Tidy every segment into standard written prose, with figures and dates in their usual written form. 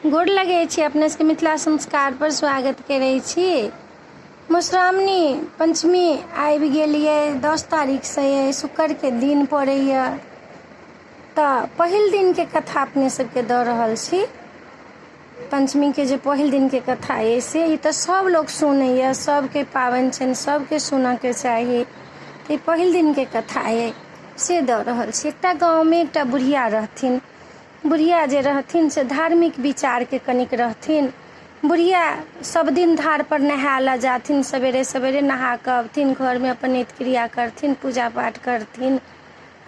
गोर लगै छी अपने सबके मिथिला संस्कार पर स्वागत करै छी। मधुश्रावणी पंचमी आबि गेल यऽ, 10 तारीखसँ यऽ, शुक्रके दिन पड़ैए। तऽ पहिल दिनके कथा अपने सबके दऽ रहल छी। पंचमीके जे पहिल दिनके कथा अइ से ई तऽ सब लोक सुनैए, सबके पाबनि छनि, सबके सुनऽके चाही। तऽ ई पहिल दिनके कथा अइ से दऽ रहल छी। एकटा गाँवमे एकटा बुढ़िया रहथिन। बुढ़िया जे रहथिन से धार्मिक विचारके कनिक रहथिन। बुढ़िया सब दिन धारपर नहाय लए जाथिन, सवेरे सवेरे नहा कऽ अबथिन, घरमे अपन नित्य क्रिया करथिन, पूजा पाठ करथिन,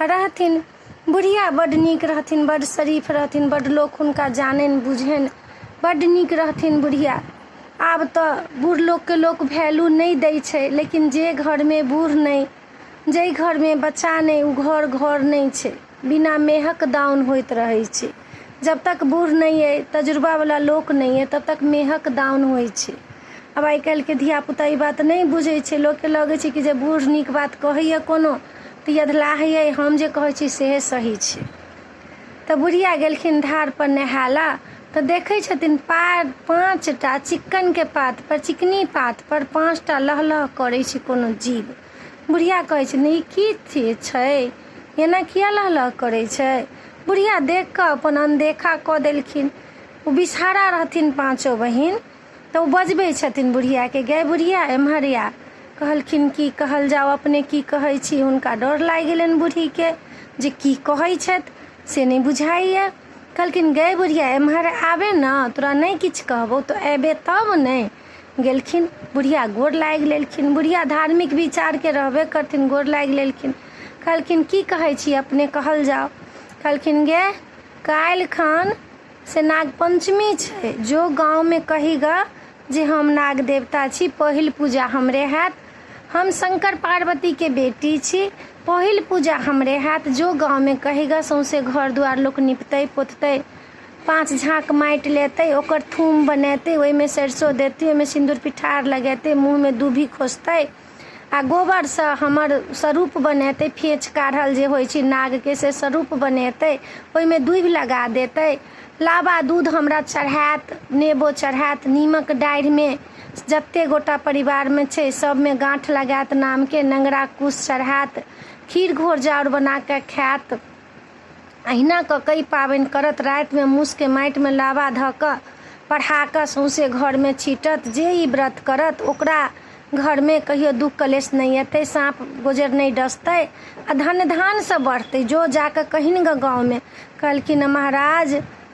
रहथिन। बुढ़िया बड्ड नीक रहथिन, बड्ड शरीफ रहथिन, बड्ड लोक हुनका जाननि बुझनि, बड्ड नीक रहथिन बुढ़िया। आब तऽ बूढ़ लोकके लोक वैल्यू नहि दै छै, लेकिन जे घरमे बूढ़ नहि, जाहि घरमे बच्चा नहि, ओ घर घर नहि छै, बिना मेहक दाउन होइत रहै छै। जब तक बूढ़ नहि अइ, तजुर्बावला लोक नहि अइ, तब तक मेहक दाउन होइ छै। आब आइ काल्हिके धियापुता ई बात नहि बुझै छै। लोकके लगै छै कि जे बूढ़ नीक बात कहैए कोनो तऽ ई अधलाह अइ, हम जे कहै छी सएह सही छै। तऽ बुढ़िया गेलखिन धारपर नहाय लए, तऽ देखै छथिन 5टा चिक्कनके पातपर, चिकनी पातपर 5टा लहलह करै छै कोनो जीव। बुढ़िया कहै छथिन, ई की छै, एना किया लहलह करै छै? बुढ़िया देख कऽ अपन अनदेखा कऽ देलखिन। ओ बिसहारा रहथिन पाँचो बहिन, तऽ ओ बजबै छथिन बुढ़ियाके, गै बुढ़िया, एम्हर आ। कहलखिन, की कहल जाउ, अपने की कहै छी? हुनका डर लागि गेलनि बूढ़ीके जे की कहै छथि से नहि बुझाइए। कहलखिन, गै बुढ़िया, एम्हर आबे ने, तोरा नहि किछु कहबौ, तऽ अयबे तब ने। गेलखिन बुढ़िया, गोर लागि लेलखिन। बुढ़िया धार्मिक विचारके रहबे करथिन, गोर लागि लेलखिन। कहलखिन, की कहै छी अपने, कहल जाउ। कहलखिन, गे, काल्हि खन से नागपञ्चमी छै, जो गाँवमे कही गऽ जे हम नाग देवता छी, पहिल पूजा हमरे हैत, हम शङ्कर पार्वतीके बेटी छी, पहिल पूजा हमरे हैत, जो गाँवमे कही गऽ, सौँसे घर दुआर लोक निपतै पोततै, 5 झाँक माटि लेतै, ओकर थूम बनेतै, ओहिमे सरिसो देतै, ओहिमे सिन्दूर पिठार लगेतै, मुँहमे दूभी खोसतै आ गोबरसँ हमर स्वरूप बनेतै, फेँच काढ़ल जे होइ छै नागके से स्वरूप बनेतै, ओहिमे दूभि लगा देतै, लाबा दूध हमरा चढ़ायत, नेबो चढ़ायत, नीमक डाढ़िमे जतेक गोटा परिवारमे छै सभमे गाँठ लगायत नामके, नंगरा कुश चढ़ायत, खीर घोर जाउर बना कऽ खायत। अहिना कऽ कऽ ई पाबनि करत। रातिमे मूसके माटिमे लाबा धऽ कऽ पढ़ा कऽ सौँसे घरमे छीटत। जे ई व्रत करत ओकरा घरमे कहियो दुःख कलेश नहि एतै, साँप गोजर नहि डसतै आ धन धानसँ बढ़तै। जो जा कऽ कहिन गऽ गाँवमे। कहलखिन, महाराज,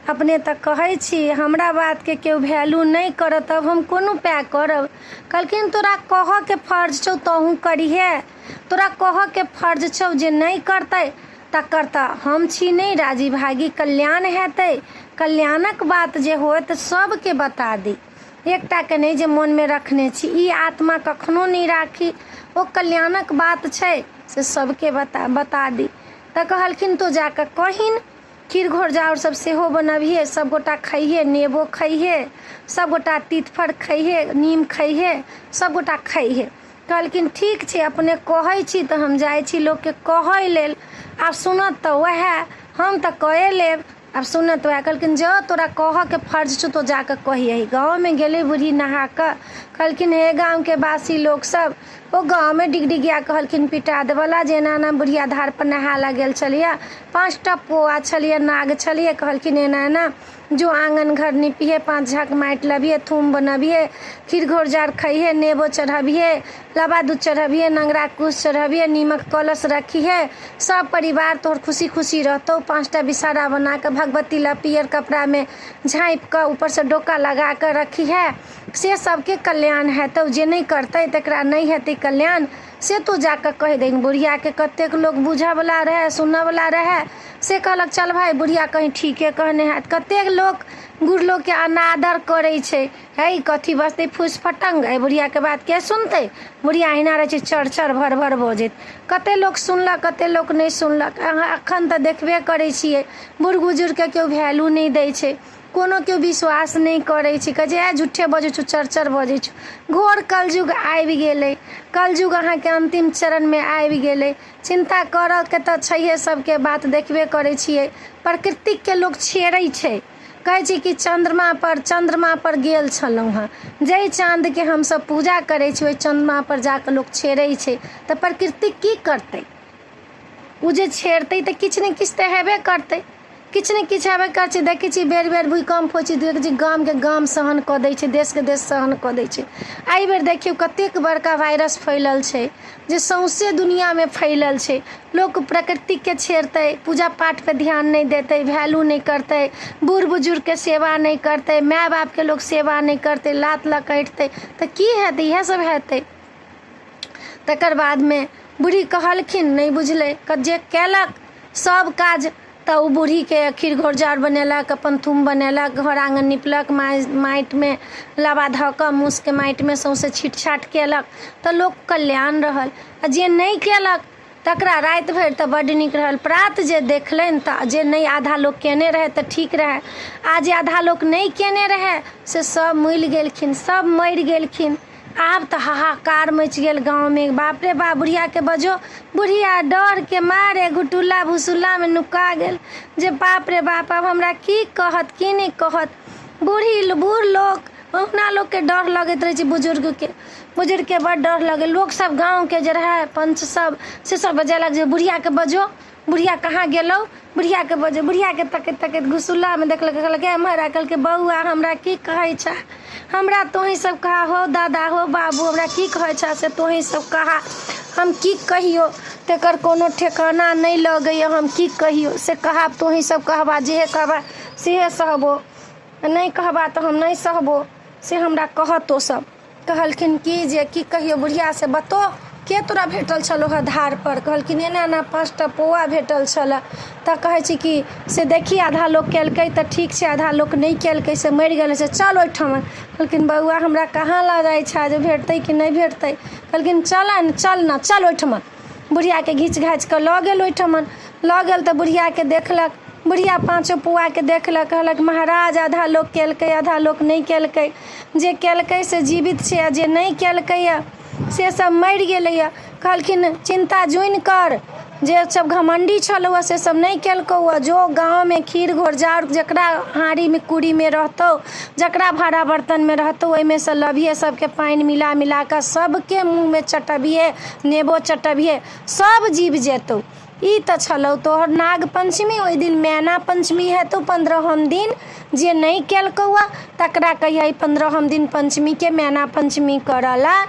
अपने तऽ कहै छी, हमरा बातके केओ वैल्यू नहि करत, तब हम कोन उपाय करब? कहलखिन, तोरा कहऽके फर्ज छौ, तहूँ करिहे। तोरा कहऽके फर्ज छौ, जे नहि करतै तकर तऽ हम छी नहि राजी भागी। कल्याण हेतै, कल्याणक बात जे होत सबके बता दी, एकटाके नहि जे मोनमे रखने छी। ई आत्मा कखनो नहि राखी। ओ कल्याणक बात छै से सबके बता बता दी। तऽ कहलखिन, तो जाकऽ कहिन, खीर घोर जाउर सब सेहो बनबिहे, सबगोटा खइहे, नेबो खइहे, सबगोटा तीतफर खइहे, नीम खइहे, सबगोटा खइहे। कहलखिन, ठीक छै, अपने कहै छी तऽ हम जाइ छी लोकके कहै लेल। आब सुनत तऽ वएह, हम तऽ कए लेब, आब सुनत वएह। कहलखिन, जो, तोरा कहऽके फर्ज छौ, तो जाकऽ कहियही। गाँवमे गेलै बूढ़ी नहा कऽ। कहलखिन, हे गाँवके वासी लोकसभ। ओ गाँवमे डिगडिगिया कहलखिन पिटा देबला जे एना एना बुढ़िया धारपर नहाय लए गेल छलियै, 5टा पौआ छलियै, नाग छलियै। कहलखिन, एना एना जो आङ्गन घर निपिहे, 5 झाँक माटि लबिहे, थूम बनबिहे, खीर घोरजाउर खइहे, नेबो चढ़बिहे, लाबा दूध चढ़बिहे, नंगरा कुश चढ़बिहे, नीमक कलश रखिहे, सब परिवार तोहर खुशी खुशी रहतौ। 5टा बिसारा बना कऽ भगवती लए पियर कपड़ामे झाँपि कऽ ऊपरसँ डोका लगा कऽ रखिहे, से सबके कल्याण हेतौ। जे नहि करतै तकरा नहि हेतै कल्याण, से तू जाकऽ कहि दही बुढ़ियाके। कतेक लोक बुझऽवला रहै, सुनऽवला रहै, से कहलक, चल भाय, बुढ़िया कहीं ठीके कहने हैत। कतेक लोक बुढ़ लोकके अनादर करै छै। है, कथी बजतै फूसि फटङ्ग, एहि बुढ़ियाके बात के सुनतै, बुढ़िया अहिना रहै छै चर चर भर भर बजैत। कतेक लोक सुनलक, कतेक लोक नहि सुनलक। अहाँ एखन तऽ देखबे करै छियै, बूढ़ बुजुर्गके केओ वैल्यू नहि दै छै, कोनो केओ विश्वास नहि करै छै। कहै छै, ए, झूठे बजै छौ, चर चर बजै छौ। घोर कलयुग आबि गेलै। कलयुग अहाँके अन्तिम चरणमे आबि गेलै। चिन्ता करऽके तऽ छैहे, सबके बात देखबे करै छियै। प्रकृतिके लोक छेड़ै छै, कहै छी कि चन्द्रमापर चन्द्रमापर गेल छलहुँ हँ। जाहि चाँदके हमसब पूजा करै छी, ओहि चन्द्रमापर जाकऽ लोक छेड़ै छै, तऽ प्रकृति की करतै? ओ जे छेड़तै तऽ किछु ने किछु तऽ हेबे करतै, किछु ने किछु हेबे करै छै। देखै छियै, बेर बेर भूकम्प होइ छै, देखै छियै गामके गाम सहन कऽ दै छै, देशके देश सहन कऽ दै छै। एहिबेर देखियौ कतेक बड़का वायरस फैलल छै जे सौँसे दुनिआँमे फैलल छै। लोक प्रकृतिके छेड़तै, पूजा पाठपर ध्यान नहि देतै, वैल्यू नहि करतै, बूढ़ बुजुर्गके सेवा नहि करतै, माय बापके लोक सेवा नहि करतै, लात लऽ कऽ ऐँठतै, तऽ की हेतै? इएह सब हेतै। तकर बादमे बूढ़ी कहलखिन, नहि बुझलै जे केलक सब काज, तऽ ओ बूढ़ीके खीर घोरजाउर बनेलक, अपन थूम बनेलक, घर आङ्गन निपलक, माटिमे लाबा धऽ कऽ मूसके माटिमे सौँसे छीट छाट केलक, तऽ लोक कल्याण रहल। आ जे नहि केलक तकरा राति भरि तऽ बड्ड नीक रहल, प्रात जे देखलनि तऽ जे नहि आधा लोक केने रहै तऽ ठीक रहै, आ जे आधा लोक नहि केने रहै से सब मुइल गेलखिन, सब मरि गेलखिन। आब तऽ हाहाकार मचि गेल गाँवमे। बाप रे बाप, बुढ़ियाके बजो। बुढ़िया डरके मारे घुटुल्ला भुसुल्लामे नुका गेल जे बाप रे बाप, आब हमरा की कहत, की नहि कहत। बूढ़ी बूढ़ लोक ओहुना लोकके डर लगैत रहै छै, बुजुर्गके बुजुर्गके बड्ड डर लगै। लोकसब गाँवके जे रहै पंच सब, से सब बजेलक जे बुढ़ियाके बजो, बुढ़िया कहाँ गेलौ, बुढ़ियाके बजो। बुढ़ियाके तकैत तकैत घुसुल्लामे देखलकै, कहलकै एम्हर आ। कहलकै बौआ, हमरा की कहै छह? हमरा तोँही सब कहा हो दादा, हो बाबू, हमरा की कहै छह से तोँही सब कहा। हम की कहियौ, तकर कोनो ठेकाना नहि लगैए। हम की कहियौ से कहा, तोँही सब कहबा, जेहे कहबा सेहे सहबो, नहि कहबा तऽ हम नहि सहबो, से हमरा कहऽ तोँ सब। कहलखिन कि जे की कहियौ बुढ़िया से बतो, के तोरा भेटल छलौ हँ धारपर? कहलखिन एना एना 5टा पौआ भेटल छलऽ। तऽ कहै छै कि से देखी, आधा लोक केलकै तऽ ठीक छै, आधा लोक नहि केलकै से मरि गेलै। से चल ओहिठाम। कहलखिन बौआ, हमरा कहाँ लऽ जाइ छऽ जे भेटतै कि नहि भेटतै? कहलखिन चलऽ ने, चल ने, चल ओहिठमा। बुढ़ियाके घीच घाचि कऽ लऽ गेल ओहिठमन। लऽ गेल तऽ बुढ़ियाके देखलक, बुढ़िया पाँचो पौआके देखलक, कहलक महाराज, आधा लोक केलकै, आधा लोक नहि केलकै। जे केलकै से जीवित छै, आ जे नहि केलकैए से सब मरि गेलैए। कहलखिन चिन्ता जुनि कर, जे सब घमण्डी छलौ से सब नहि केलकौ। जो गाँवमे खीर घोरजाउर जकरा हाँड़ीमे कूड़ीमे रहतौ, जकरा भाड़ा बर्तनमे रहतौ, ओहिमे सँ लबिहे, सबके पानि मिला मिला कऽ सबके मुँहमे चटबिहे, नेबो चटबिहे, सब जीव जेतौ। ई तऽ छलौ तोहर नाग पञ्चमी। ओहि दिन मैना पञ्चमी हेतौ 15हम दिन। जे नहि केलकौ तकरा कहियै 15हम दिन पञ्चमीके मैना पञ्चमी करऽ लए।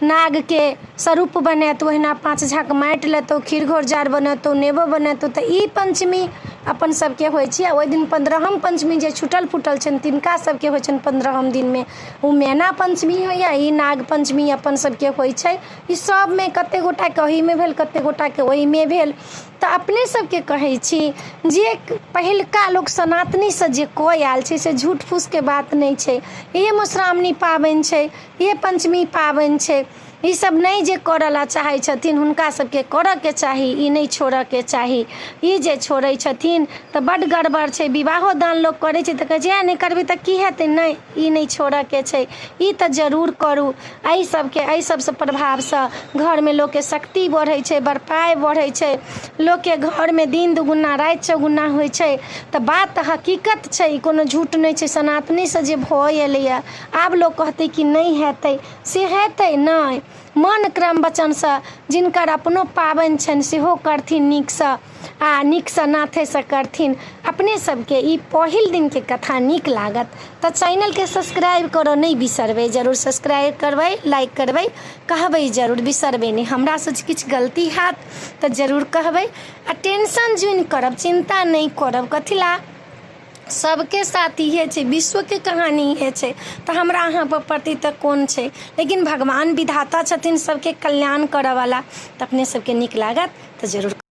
नागके स्वरूप बनेतौ, ओहिना 5 झाँक माटि लेतौ, खीर घोरजाउर बनेतौ, नेबो बनेतौ, तऽ ई पञ्चमी अपन सबके होइ छै। आ ओहि दिन 15हम पञ्चमी जे छूटल फूटल छनि तिनका सबके होइ छनि 15हम दिनमे, ओ मैना पञ्चमी होइए, ई नाग पञ्चमी अपन सबके होइ छै। ई सबमे कते गोटाके ओहिमे भेल, कते गोटाके ओहिमे भेल। तऽ अपने सबके कहै छी जे पहिलका लोक सनातनीसँ जे कऽ आयल छै से झूठ फूसके बात नहि छै। इहे मधुश्रावणी पाबनि छै, इहे पञ्चमी पाबनि छै। ई सब नहि जे करऽ लए चाहै छथिन, हुनका सबके करऽके चाही, ई नहि छोड़ऽके चाही। ई जे छोड़ै छथिन तऽ बड्ड गड़बड़ छै। विवाहो दान लोक करै छै तऽ कहै छै नहि करबै तऽ की हेतै? नहि, ई नहि छोड़ऽके छै, ई तऽ जरूर करू। एहि सबके एहि सबसँ प्रभावसँ घरमे लोकके शक्ति बढ़ै छै, बरपाइ बढ़ै छै, लोकके घरमे दिन दुगुना राति चौगुना होइ छै। तऽ बात तऽ हकीकत छै, ई कोनो झूठ नहि छै। सनातनीसँ जे भऽ एलैए, आब लोक कहतै कि नहि हेतै, से हेतै नहि। मन क्रम वचनसँ जिनकर अपनो पाबनि छनि सेहो करथिन नीकसँ, आ नीकसँ नाथेसँ करथिन। अपने सबके ई पहिल दिनके कथा नीक लागत तऽ चैनलके सब्सक्राइब करऽ नहि बिसरबै। जरूर सब्सक्राइब करबै, लाइक करबै, कहबै जरूर, बिसरबै नहि। हमरासँ जे किछु गलती हैत तऽ जरूर कहबै। आ टेंशन जुनि करब, चिन्ता नहि करब। कथी लए? सबके साथ इहे छै, विश्वके कहानी इहे छै, तऽ हमरा अहाँपर प्रति तऽ कोन छै? लेकिन भगवान विधाता छथिन सबके कल्याण करऽवला। तऽ अपने सबके नीक लागत तऽ जरूर।